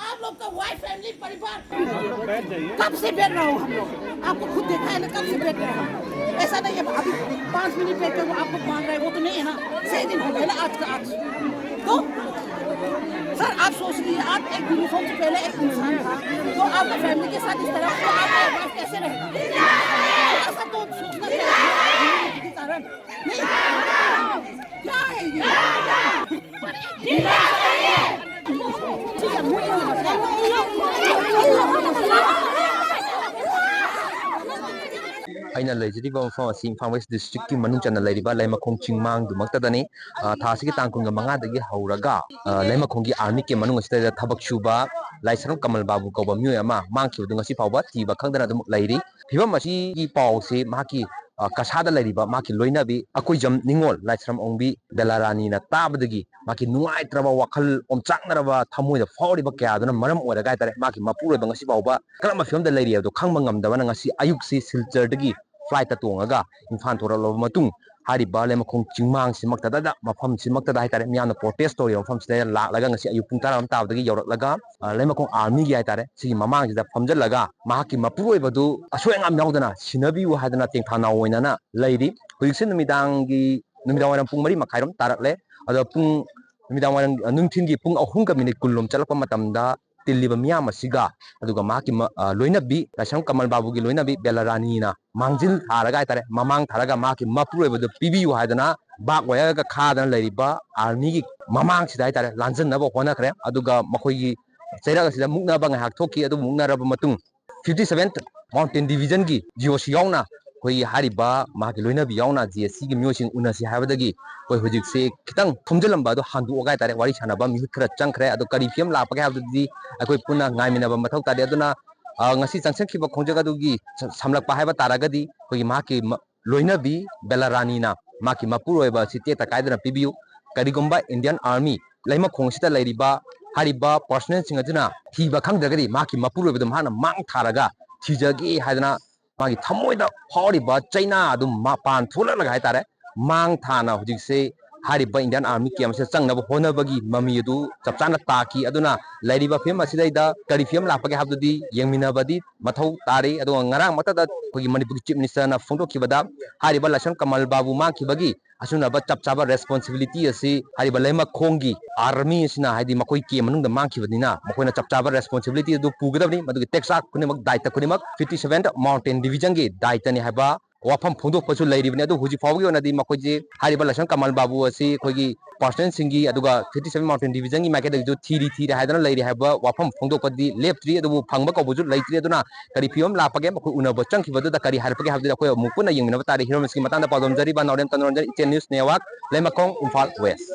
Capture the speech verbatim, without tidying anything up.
आप लोग का वाइफ फैमिली परिवार कब से बैठ रहा हूँ हम लोग, आपको खुद देखा है ना, कब से बैठ रहे हैं। ऐसा नहीं है अभी पाँच मिनट बैठ के वो आपको मांग रहा है, वो तो नहीं है ना। छह दिन हो गए ना आज का आज। तो सर, आप सोच लिए, आप एक यूनिफॉर्म से पहले एक इंसान था, तो आपका फैमिली के साथ इस तरह से आपका वाइफ कैसे रहेगा? ऐसा तो सोचना चाहिए। कारण नहीं, क्या है ये? ꯑꯩꯅ ꯂꯩꯖꯔꯤꯕ ꯃꯐꯝ ꯑꯁꯤ ꯏꯝꯐꯥꯜ ꯋꯦꯁ ꯗꯤꯁꯇ꯭ꯔꯤꯛꯀꯤ ꯃꯅꯨꯡ ꯆꯟꯅ ꯂꯩꯔꯤꯕ ꯂꯩꯃꯈꯣꯡ ꯆꯤꯡꯃꯥꯡꯗꯨꯃꯛꯇꯗꯅꯤ꯫ ꯑ, ꯊꯥ ꯑꯁꯤꯒꯤ ꯇꯥꯡ ꯀꯨꯟꯒ ꯃꯉꯥꯗꯒꯤ ꯍꯧꯔꯒ, ꯑ, ꯂꯩꯃꯈꯣꯡꯒꯤ ꯑꯥꯔꯃꯤ ꯀꯦꯝ ꯃꯅꯨꯡ ꯑꯁꯤꯗ ꯊꯕꯛ ꯁꯨꯕ ꯂꯥꯏꯁ꯭ꯔꯝ ꯀꯃꯜ ꯕꯥꯕꯨ ꯀꯧꯕ ꯃꯤꯑꯣꯏ ꯑꯃ ꯃꯥꯡꯈꯤꯕꯗꯨ ꯉꯁꯤ ꯐꯥꯎꯕ ꯊꯤꯕ ꯈꯪꯗꯅ ꯑꯗꯨꯝ ꯂꯩꯔꯤ꯫ ꯐꯤꯕꯝ ꯑꯁꯤꯒꯤ ꯄꯥꯎꯁꯤ ꯃꯍꯥꯛꯀꯤ, ꯑ, ꯀꯁꯥꯗ ꯂꯩꯔꯤꯕ ꯃꯍꯥꯛꯀꯤ ꯂꯣꯏꯅꯕꯤ ꯑꯀꯣꯏꯖꯝ ꯅꯤꯉꯣꯜ ꯂꯥꯏꯁ꯭ꯔꯝ ꯑꯣꯡꯕꯤ ꯕꯦꯂꯥꯔꯥꯅꯤꯅ ꯇꯥꯕꯗꯒꯤ ꯃꯍꯥꯛꯀꯤ ꯅꯨꯡꯉꯥꯏꯇ꯭ꯔꯕ ꯋꯥꯈꯜ, ꯑꯣꯝꯆꯥꯛꯅꯔꯕ ꯊꯃꯣꯏꯗ ꯐꯥꯎꯔꯤꯕ ꯀꯌꯥꯗꯨꯅ ꯃꯔꯝ ꯑꯣꯏꯔꯒ ꯍꯥꯏꯇꯥꯔꯦ, ꯃꯍꯥꯛꯀꯤ ꯃꯄꯨꯔꯣꯏꯕ ꯉꯁꯤ ꯐꯥꯎꯕ ꯀꯔꯝꯕ ꯐꯤꯕꯝꯗ ꯂꯩꯔꯤ ꯍꯥꯏꯕꯗꯨ ꯈꯪꯕ ꯉꯝꯗꯕꯅ ꯉꯁꯤ ꯑꯌꯨꯛꯁꯤ ꯁꯤꯜꯆꯔꯗꯒꯤ ꯐ꯭ꯂꯥꯏꯠꯇ ꯇꯣꯡꯉꯒ ꯏꯝꯐꯥꯜ ꯊꯣꯔꯛꯂꯕ ꯃꯇꯨꯡ, ꯍꯥꯏꯔꯤꯕ ꯂꯩꯃꯈꯣꯡ ꯆꯤꯡꯃꯥꯡꯁꯤꯃꯛꯇꯗ, ꯃꯐꯝꯁꯤꯃꯛꯇꯗ ꯍꯥꯏꯇꯥꯔꯦ, ꯃꯤꯌꯥꯝꯅ ꯄ꯭ꯔꯣꯇꯦꯁ ꯇꯧꯔꯤꯕ ꯃꯐꯝꯁꯤꯗ ꯂꯥꯛꯂꯒ ꯉꯁꯤ ꯑꯌꯨꯛ ꯄꯨꯡ ꯇꯔꯥ ꯑꯃ ꯇꯥꯕꯗꯒꯤ ꯌꯧꯔꯛꯂꯒ, ꯑ, ꯂꯩꯃꯈꯣꯡ ꯑꯥꯔꯃꯤꯒꯤ ꯍꯥꯏꯇꯥꯔꯦ, ꯁꯤꯒꯤ ꯃꯃꯥꯡꯁꯤꯗ ꯐꯝꯖꯤꯜꯂꯒ ꯃꯍꯥꯛꯀꯤ ꯃꯄꯨꯔꯣꯏꯕꯗꯨ ꯑꯁꯣꯏ ꯑꯉꯥꯝ ꯌꯥꯎꯗꯅ ꯁꯤꯟꯅꯕꯤꯌꯨ ꯍꯥꯏꯗꯅ ꯇꯦꯡꯊꯥ ꯅꯥꯎ ꯑꯣꯏꯅꯅ ꯂꯩꯔꯤ꯫ ꯍꯧꯖꯤꯛꯁꯦ ꯅꯨꯃꯤꯗꯥꯡꯒꯤ, ꯅꯨꯃꯤꯗꯥꯡ ꯋꯥꯏꯔꯝ ꯄꯨꯡ ꯃꯔꯤ ꯃꯈꯥꯏꯔꯣꯝ ꯇꯥꯔꯛꯂꯦ꯫ ꯑꯗꯣ ꯄꯨꯡ, ꯅꯨꯃꯤꯗꯥꯡ ꯋꯥꯏꯔꯝ, ꯑ, ꯅꯨꯡꯊꯤꯟꯒꯤ ꯄꯨꯡ ꯑꯍꯨꯝꯒ ꯃꯤꯅꯤꯠ ꯀꯨꯟ ꯂꯣꯝ ꯆꯠꯂꯛꯄ ꯃꯇꯝꯗ ꯇꯤꯜꯂꯤꯕ ꯃꯤꯌꯥꯝ ꯑꯁꯤꯒ, ꯑꯗꯨꯒ ꯃꯍꯥꯛꯀꯤ ꯃ-, ꯑ, ꯂꯣꯏꯅꯕꯤ, ꯂꯥꯏꯁ꯭ꯔꯝ ꯀꯃꯜ ꯕꯥꯕꯨꯒꯤ ꯂꯣꯏꯅꯕꯤ ꯕꯦꯂꯥ ꯔꯥꯅꯤꯅ ꯃꯥꯡꯖꯤꯜ ꯊꯥꯔꯒ ꯍꯥꯏꯇꯥꯔꯦ, ꯃꯃꯥꯡ ꯊꯥꯔꯒ ꯃꯍꯥꯛꯀꯤ ꯃꯄꯨꯔꯣꯏꯕꯗꯨ ꯄꯤꯕꯤꯌꯨ ꯍꯥꯏꯗꯅ ꯕꯥꯛ ꯋꯥꯌꯔꯒ ꯈꯥꯗꯅ ꯂꯩꯔꯤꯕ ꯑꯥꯔꯃꯤꯒꯤ ꯃꯃꯥꯡꯁꯤꯗ ꯍꯥꯏꯇꯥꯔꯦ, ꯂꯥꯟꯖꯤꯟꯅꯕ ꯍꯣꯠꯅꯈ꯭ꯔꯦ꯫ ꯑꯗꯨꯒ ꯃꯈꯣꯏꯒꯤ ꯆꯩꯔꯛ ꯑꯁꯤꯗ ꯃꯨꯛꯅꯕ ꯉꯥꯏꯍꯥꯛ ꯊꯣꯛꯈꯤ꯫ ꯑꯗꯨꯕꯨ ꯃꯨꯛꯅꯔꯕ ꯃꯇꯨꯡ, fifty seventh Mountain Divisionꯒꯤ G O C ꯌꯥꯎꯅ, ꯑꯩꯈꯣꯏꯒꯤ ꯍꯥꯏꯔꯤꯕ ꯃꯍꯥꯛꯀꯤ ꯂꯣꯏꯅꯕꯤ ꯌꯥꯎꯅ G S Cꯒꯤ ꯃꯤꯑꯣꯏꯁꯤꯡ ꯎꯅꯁꯤ ꯍꯥꯏꯕꯗꯒꯤ ꯑꯩꯈꯣꯏ ꯍꯧꯖꯤꯛꯁꯦ ꯈꯤꯇꯪ ꯊꯨꯝꯖꯤꯜꯂꯝꯕ ꯑꯗꯨ ꯍꯟꯗꯣꯛꯑꯒ ꯍꯥꯏꯇꯥꯔꯦ, ꯋꯥꯔꯤ ꯁꯥꯟꯅꯕ ꯃꯤꯍꯨꯠ ꯈꯔ ꯆꯪꯈ꯭ꯔꯦ꯫ ꯑꯗꯣ ꯀꯔꯤ ꯐꯤꯕꯝ ꯂꯥꯛꯄꯒꯦ ꯍꯥꯏꯕꯗꯨꯗꯤ ꯑꯩꯈꯣꯏ ꯄꯨꯟꯅ ꯉꯥꯏꯃꯤꯟꯅꯕ ꯃꯊꯧ ꯇꯥꯗꯦ꯫ ꯑꯗꯨꯅ, ꯑ, ꯉꯁꯤ ꯆꯪꯁꯤꯟꯈꯤꯕ ꯈꯣꯡꯆꯠ ꯑꯗꯨꯒꯤ ꯁ-, ꯁꯝꯂꯛꯄ ꯍꯥꯏꯕ ꯇꯥꯔꯒꯗꯤ, ꯑꯩꯈꯣꯏꯒꯤ ꯃꯍꯥꯛꯀꯤ ꯃ-, ꯂꯣꯏꯅꯕꯤ ꯕꯦꯂꯥ ꯔꯥꯅꯤꯅ ꯃꯍꯥꯛꯀꯤ ꯃꯄꯨꯔꯣꯏꯕ ꯑꯁꯤ ꯇꯦꯛꯇ ꯀꯥꯏꯗꯅ ꯄꯤꯕꯤꯌꯨ꯫ ꯀꯔꯤꯒꯨꯝꯕ Indian Army ꯂꯩꯃꯈꯣꯡ ꯑꯁꯤꯗ ꯂꯩꯔꯤꯕ ꯍꯥꯏꯔꯤꯕ personnelꯁꯤꯡ ꯑꯗꯨꯅ ꯊꯤꯕ ꯈꯪꯗ꯭ꯔꯒꯗꯤ ꯃꯍꯥꯛꯀꯤ ꯃꯄꯨꯔꯣꯏꯕꯗꯨ ꯃꯍꯥꯛꯅ ꯃꯥꯡ ꯊꯥꯔꯒ ꯊꯤꯖꯒꯦ ꯍꯥꯏꯗꯅ ꯃꯥꯒꯤ ꯊꯃꯣꯏꯗ ꯐꯥꯎꯔꯤꯕ ꯆꯩꯅꯥ ꯑꯗꯨ ꯃꯄꯥꯟ ꯊꯣꯛꯂꯛꯂꯒ ꯍꯥꯏꯇꯥꯔꯦ, ꯃꯥꯡ ꯊꯥꯅ ꯍꯧꯖꯤꯛꯁꯦ ꯍꯥꯏꯔꯤꯕ Indian Army camp ꯑꯁꯤꯗ ꯆꯪꯅꯕ ꯍꯣꯠꯅꯕꯒꯤ ꯃꯃꯤ ꯑꯗꯨ ꯆꯞ ꯆꯥꯅ ꯇꯥꯈꯤ꯫ ꯑꯗꯨꯅ ꯂꯩꯔꯤꯕ ꯐꯤꯕꯝ ꯑꯁꯤꯗꯩꯗ ꯀꯔꯤ ꯐꯤꯕꯝ ꯂꯥꯛꯄꯒꯦ ꯍꯥꯏꯕꯗꯨꯗꯤ ꯌꯦꯡꯃꯤꯟꯅꯕꯗꯤ ꯃꯊꯧ ꯇꯥꯔꯤ꯫ ꯑꯗꯨꯒ ꯉꯔꯥꯡ ꯃꯛꯇꯗ ꯑꯩꯈꯣꯏꯒꯤ ꯃꯅꯤꯄꯨꯔꯒꯤ Chief Ministerꯅ ꯐꯣꯡꯗꯣꯛꯈꯤꯕꯗ ꯍꯥꯏꯔꯤꯕ ꯂꯥꯏꯁ꯭ꯔꯝ ꯀꯃꯜ ꯕꯥꯕꯨ ꯃꯥꯡꯈꯤꯕꯒꯤ ꯑꯁꯤꯒꯨꯝꯂꯕ ꯆꯞ ꯆꯥꯕ responsibility ꯑꯁꯤ ꯍꯥꯏꯔꯤꯕ ꯂꯩꯃꯈꯣꯡꯒꯤ army ꯑꯁꯤꯅ, ꯍꯥꯏꯗꯤ ꯃꯈꯣꯏ camp ꯃꯅꯨꯡꯗ ꯃꯥꯡꯈꯤꯕꯅꯤꯅ ꯃꯈꯣꯏꯅ ꯆꯞ ꯆꯥꯕ responsibility ꯑꯗꯨ ꯄꯨꯒꯗꯕꯅꯤ꯫ ꯃꯗꯨꯒꯤ ꯇꯦꯛꯆꯥꯛ ꯈꯨꯗꯤꯡꯃꯛ, ꯗꯥꯏꯇ ꯈꯨꯗꯤꯡꯃꯛ fifty seventh Mountain Divisionꯒꯤ ꯗꯥꯏꯇꯅꯤ ꯍꯥꯏꯕ ꯋꯥꯐꯝ ꯐꯣꯡꯗꯣꯛꯄꯁꯨ ꯂꯩꯔꯤꯕꯅꯤ꯫ ꯑꯗꯨ ꯍꯧꯖꯤꯛ ꯐꯥꯎꯕꯒꯤ ꯑꯣꯏꯅꯗꯤ ꯃꯈꯣꯏꯁꯤ ꯍꯥꯏꯔꯤꯕ ꯂꯥꯏꯁ꯭ꯔꯝ ꯀꯃꯜ ꯕꯥꯕꯨ ꯑꯁꯤ ꯑꯩꯈꯣꯏꯒꯤ personnelꯁꯤꯡꯒꯤ ꯑꯗꯨꯒ fifty seventh Mountain Divisionꯒꯤ ꯃꯥꯏꯀꯩꯗꯒꯤꯁꯨ ꯊꯤꯔꯤ ꯊꯤꯔꯤ ꯍꯥꯏꯗꯅ ꯂꯩꯔꯤ ꯍꯥꯏꯕ ꯋꯥꯐꯝ ꯐꯣꯡꯗꯣꯛꯄꯗꯤ ꯂꯦꯞꯇ꯭ꯔꯤ꯫ ꯑꯗꯨꯕꯨ ꯐꯪꯕ ꯀꯧꯕꯁꯨ ꯂꯩꯇ꯭ꯔꯤ꯫ ꯑꯗꯨꯅ ꯀꯔꯤ ꯐꯤꯕꯝ ꯂꯥꯛꯄꯒꯦ, ꯃꯈꯣꯏ ꯎꯅꯕ ꯆꯪꯈꯤꯕꯗꯨꯗ ꯀꯔꯤ ꯍꯥꯏꯔꯛꯄꯒꯦ ꯍꯥꯏꯕꯗꯨꯗꯤ ꯑꯩꯈꯣꯏ ꯑꯃꯨꯛ ꯄꯨꯟꯅ ꯌꯦꯡꯃꯤꯟꯅꯕ ꯇꯥꯔꯦ꯫ ꯍꯤꯔꯝ ꯑꯁꯤꯒꯤ ꯃꯇꯥꯡꯗ ꯄꯥꯎꯗꯝꯖꯔꯤꯕ ꯅꯥꯎꯔꯦꯝ ꯇꯅꯨꯔꯟꯖꯟ, Iten News Network, ꯂꯩꯃꯈꯣꯡ, Imphal West꯫